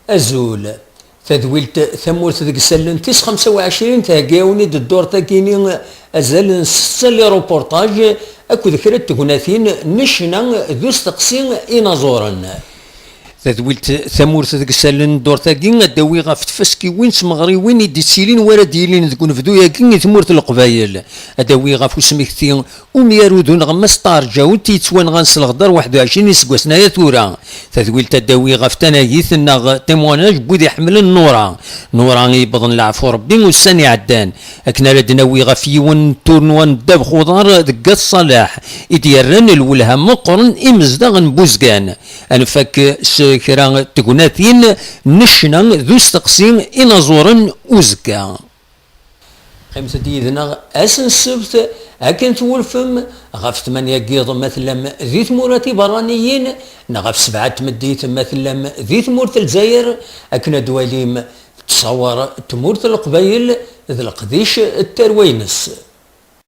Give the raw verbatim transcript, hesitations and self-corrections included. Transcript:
Azul. Tadwilt Tamurt deg isallen tis xemsa u ɛecrin thegga-awen-id ddurt-agi-ni azal n setta les reportages akked kra n tegnatin n ccna d usteqsi inaẓuren. Tadwilt Tamurt deg isallen n ddurt-agi ad d-awi ɣef tfaskiwin d tmeɣriwin i d-ittilin wara d-yilin deg unebdu-agi i tmurt n Leqbayel. Ad d-awi ɣef usmekti umyaru d uneɣmas Ṭaher Ǧawed i yettwanɣan s leɣder waḥed u ɛecrin iseggasen aya tura. Tadwilt ad d-awi ɣef tanagit neɣ témoignage n wid iḥemmlen Nura. Nura i yewwḍen leɛfu Rebbi ussan iɛeddan. Akken ara d-nawi ɣef yiwen n turnwa n ddabex uḍar deg At Ṣaleḥ i d-yerran lwelha meqqren imezdaɣ n Buzgan. Ad nfak s kra n tegnatin n ccna d usteqsi inaẓuren uzekka. Qqimet-d yid-neɣ ass n ssebt akken twulfem ɣef tmanya n yiḍ ma tellam di tmura tiberraniyin neɣ ɣef sebɛa n tmeddit ma tellam di tmurt n Lezzayer akken ad twalim ttṣawar n tmurt n Leqbayel d leqdic n tarwa-ines.